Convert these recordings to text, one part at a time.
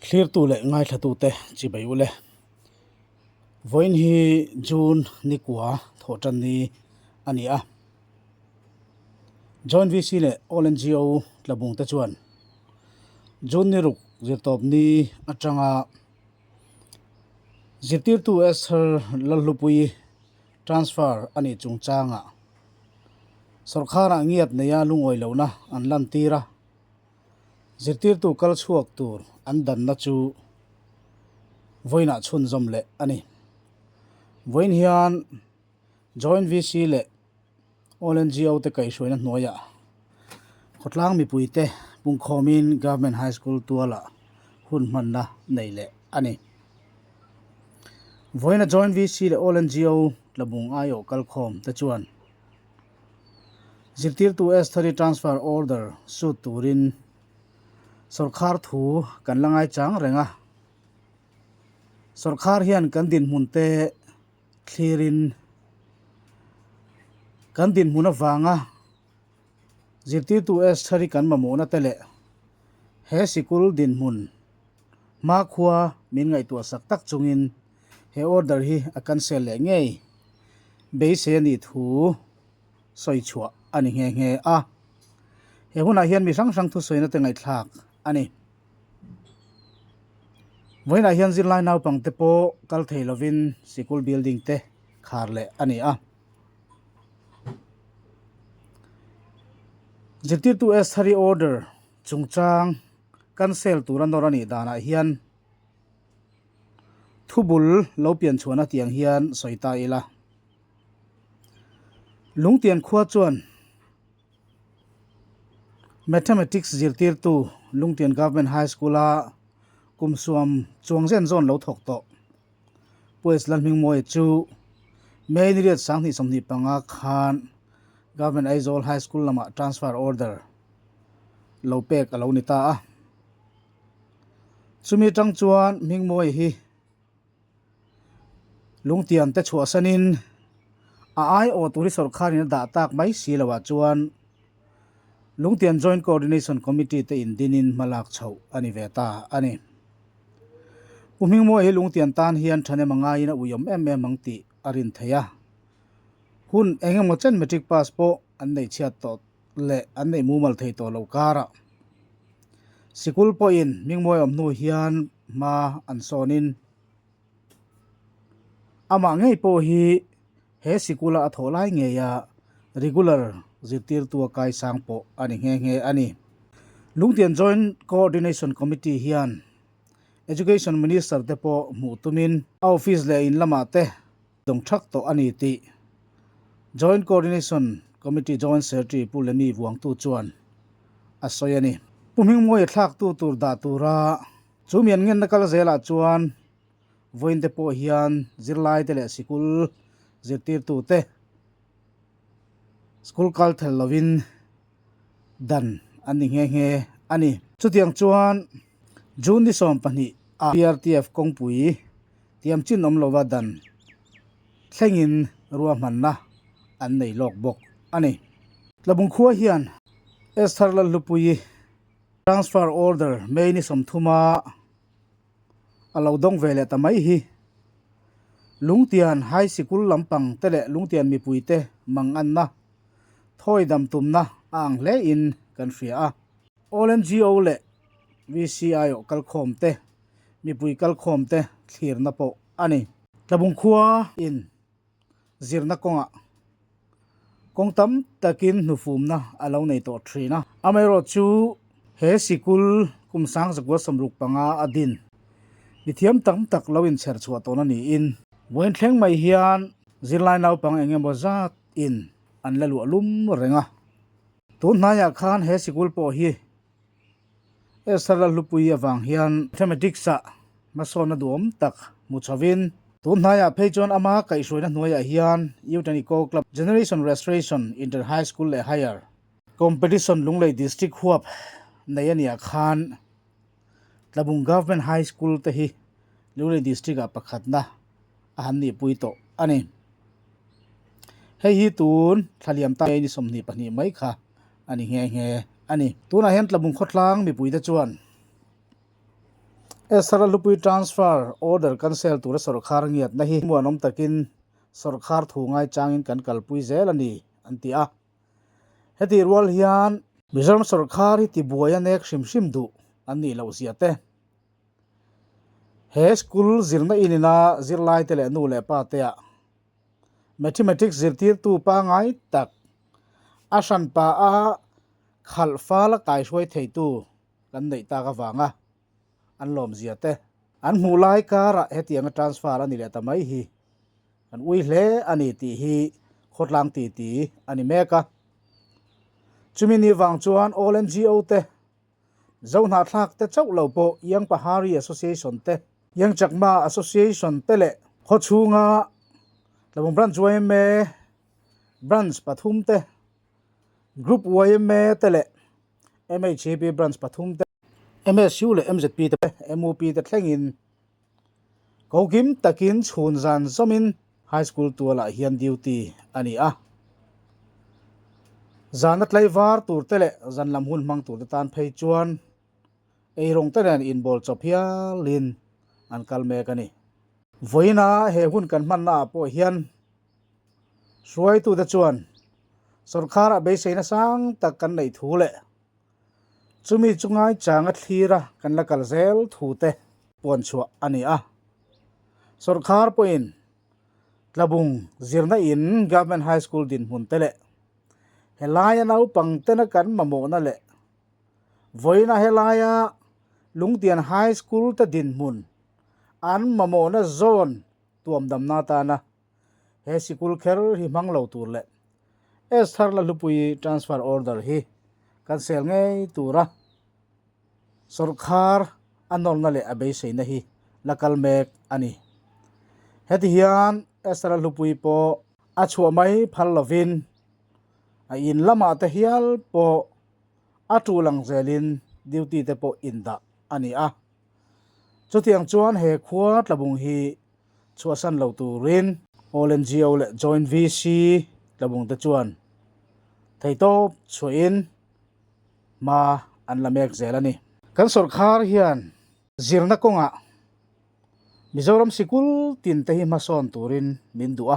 Thlirtu leh ngaithlatute chibai ule. Vawiin hi June nikua thawh tan ni a ni a. Joint VC leh All NGO tlabung te chuan June ni ruk zirtawp ni atanga zirtirtu Esther Lalhlupui transfer a nih chungchangah sawrkharah ngiat neia lungawi lohna an lantir a. Zirtirtu kal chhuak tur an danna chu vawiinah chhunzawm leh a ni. Vawiin hian Joint VC leh All NGO te kaihhruaina hnuaiah khawtlang mipuite pungkhawmin Government High School tualah hun hmanna nei leh a ni. Vawiina Joint VC leh All NGO tlabung aiawh kalkhawm te chuan Zirtirtu Estheri transfer order sut turin sawrkhar thu kan la ngaichang reng a. Sawrkhar hian kan dinhmun te thlirin kan dinhmun avanga zirtirtu Estheri kan mamawhna te leh he sikul dinhmun hmakhua min ngaihtuah sak tak chungin he order hi a cancel leh ngei beisei a nih thu sawi chhuah a ni nghe nghe a. He hunah hian mi hrang hrang thusawina te ngaihthlak a ni. Vawiinah hian zirlai naupang te pawh kal thei lovin sikul building te khar leh a ni a. Zirtirtu Estheri order chungchang cancel tura nawr a nih danah hian Thubul lo pian chhuahna tiang hian sawi ta ila. Lungtian khua chuan Mathematics zirtirtu Lungtian Government High School-a kum suam chuang zen zawn lo thawk tawh Pu S. Lalhmingmawia chu May ni riat 2025 khan Government Aizawl High School lamah transfer order lo pek a lo ni ta a. Chumi atang chuan Hmingmawia hi lungtian te chhuahsanin a aiawh tur hi sawrkharin a dah tak mai si loah chuan Lungtian Joint Coordination Committee te indinin hma lak chhoh a ni ve ta a ni. Pu Hmingmawia hi lungtian tan hian thahnem a ngaiin a uiawm em em ang tih a rin theih a. Hun eng emaw chen matric pass pawh an neih chhiat tawh leh an neih mumal thei tawh loh karah sikul pawhin Hmingmawia awm hnu hian hma an sawnin amah ngei pawh hi he sikula a thawh lai ngeia regular zirtirtu a kaisang pawh a ni nghe nghe a ni. Lungtian Joint Coordination Committee hian Education Minister te pawh hmuh tumin a office leh in lamah te dawng thak tawh a ni tih Joint Coordination Committee Joint Secretary Pu Lemi Vuangtu chuan a sawi a ni. Pu Hmingmawia thlaktu tur dah tura chu mian ngenna kal zelah chuan vawiin te pawh hian zirlai te leh sikul zirtirtu te school kal thel lovin dan an ni nghe nghe a ni. Chutiang chuan June ni 12 a PRTF kawngpui tiam chin awm lova dan thlengin ruahmanna an nei lawk bawk a ni. Tlabung khua hian Esther Lalhlupui transfer order May ni 30 a a lo dawng ve leh ta mai hi. Lungtian High Sikul lampang te leh Lungtian mipui te manganna thawi dam tumna a ang hle in kan hria a. All NGO leh VCI aw kalkhawm te, mipui kalkhawm te thlirna pawh a ni. Tlabung khua in zirna kawngah kawng tam takin hnufumna a lo nei tawh thin a. Amaherawh chu he sikul kum 1965 a din mithiam tam tak lo inchher chhuah tawhna niin vawiin thleng mai hian zirlai naupang eng emaw zat in an la luah lum reng a. Tun hnaiah khan he sikul pawh hi Esther Lalhlupui avang hian Mathematics-ah hmasawnna duhawm tak hmu chhovin, tun hnaiah phei chuan ama kaihhruaina hnuaiah hian Youth and Eco Club Generation Restoration Inter High School leh Higher Competition Lunglei District huap nei a nih ah khan Tlabung Government High School te hi Lunglei District-ah pakhatna a han nihpui tawh a ni. Hei hi tun thlaliam ta ni 22 mai kha a ni nghe nghe a ni. Tunah hian Tlabung khawtlang mipuite chuan Esther Hlupui transfer order cancel tura sawrkhar ngiatna hi muanawm takin sawrkhar thu ngaichangin kan kalpui zel a ni, an ti a. Hetih rual hian Mizoram sawrkhar hi tibuai a nek hrim hrim duh an nih loh zia te. He school zirna inina zirlaite leh nu leh pa te ah Mathematics zirtirtu pangngai tak a hranpa a khalh fal a kaihruai theitu kan neih tak avanga an lawmzia te an hmuh lai karah hetianga transfer a ni leh ta mai hi kan ui hle a ni tih hi khawtlang titi a ni mek a. Chumi ni vang chuan All NGO te, Zohnahthlak te chauh lo pawh Young Pahari Association te, Young Chakma Association te leh khawchhunga Tlabung Branch yma Branch pathum te, Group yma te leh MHEP Branch pathum te, MSU leh MZP te, MUP te thlengin kokim takin chhun zan zawmin High School tualah hian duty a ni a. Zana tlaivar tur te leh zan lam hun hmang tur te tan phei chuan eirawng te nen inbawl chawp hialin an kal mek a ni. Vawiina he hun kan hmannaah pawh hian hruaitute chuan sawrkharah beiseina sang tak kan neih thu leh Chumi chu ngaichanga thlira kan la kal zel thu te puan chhuah a ni a. Sawrkhar pawhin Tlabung zirna in Government High School dinhmun te leh helaia naupang tena kan mamawhna leh vawiina helaia Lungtian High School te dinhmun an mamawhna zawn tuamdamna atana he sikul kher hi hmang lo tur leh Esther Lalhlupui transfer order hi kan sel ngei tura sawrkhar a nawrna leh a beiseina hi la kal mek a ni. Heti hian Esther Lalhlupui pawh a chhuah mai phal lovin a in lamah te hial pawh a tul ang zelin duty te pawh indah a ni a. Chutiang chuan he khua tlabung hi chhuahsan lo turin All NGO leh Joint VC tlabung te chuan theihtawp chhuahin hma an la mek zel a ni. Kan sawrkhar hian zirna kawngah Mizoram sikul tin te hi hmasawn turin min duh a,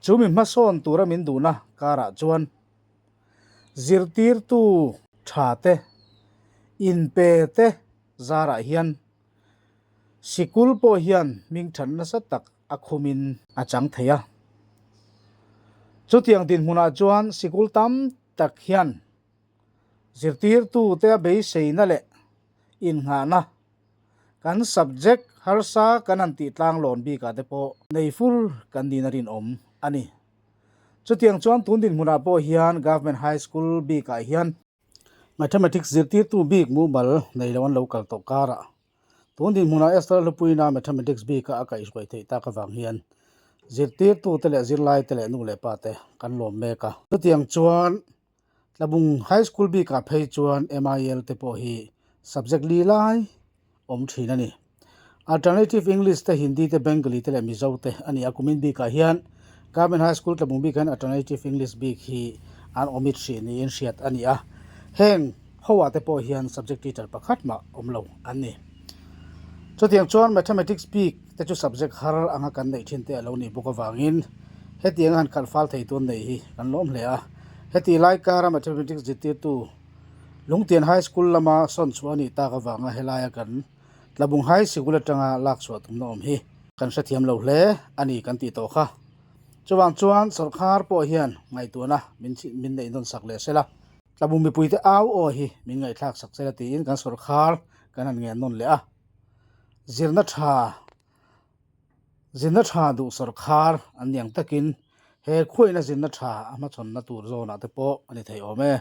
chu mi hmasawn tura min duhna karah chuan zirtirtu tha te, inpe te zarah hian Sikul pawh hian hming that nasa tak a khumin a chang thei a. Chutiang dinhmunah chuan sikul tam tak hian zirtirtute a beiseina leh innghahna kan subject harsa kan han tih tlanglawn bikah te pawh nei fur kan nihna rinawm a ni. Chutiang chuan tun dinhmunah pawh hian Government High School bikah hian Mathematics zirtirtu bik mumal nei lo an lo kal tawh karah tun dinhmunah Esther Hlupuina Mathematics bika a kaihhruai theih tak avang hian zirtirtute leh zirlaite leh nu leh pate kan lawm mek a. Chutiang chuan Tlabung High School bikah phei chuan MIL te pawh hi subject li lai awm thin a ni. Alternative English te, Hindi te, Bengali te leh Mizo te a ni a. Kumin bikah hian Government High School Tlabung bikah hian Alternative English bik hi an awmit hrih niin hriat a ni a. Heng hoah te pawh hian subject teacher pakhat mah awm lo an ni. Chutiang chuan Mathematics bik te chu subject har anga kan neih thin te a lo nih bawk avangin hetianga han khalh fal thei tun neih hi kan lawm hle a. Heti lai kara Mathematics zirtirtu Lungtian High School lama sawn chhuah a nih tak avanga helaia kan Tlabung High Sikul atanga lak chhuah tumna awm hi kan hrethiam lo hle a ni kan tih tawh kha. Chuvang chuan sawrkhar pawh hian ngaihtuahna min min neih nawn sak leh sela, Tlabung mipuite au aw hi min ngaihthlak sak sela tiin kan sawrkhar kan han ngen nawn leh a. Zirna tha Zirna tha duh sawrkhar an ni ang takin he khuaina zirna tha a hmachhawnna tur zawnah te pawh a ni thei awm e.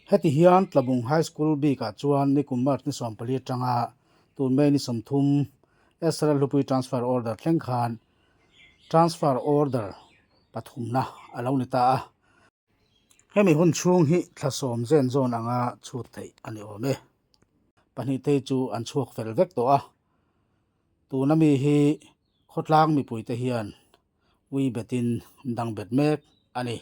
Heti hian Tlabung High School bikah chuan nikum March ni 14 atanga tun May ni 30 Israel hlupui transfer order thleng khan transfer order pathumna a lo ni ta a. Hemi hun chhung hi thla sawm zen zawn anga chhut theih a ni awm e. Pahnih te chu an chhuak fel vek tawh a, tuna mi hi khawtlang mipuite hian ui betin dang bet mek a ni.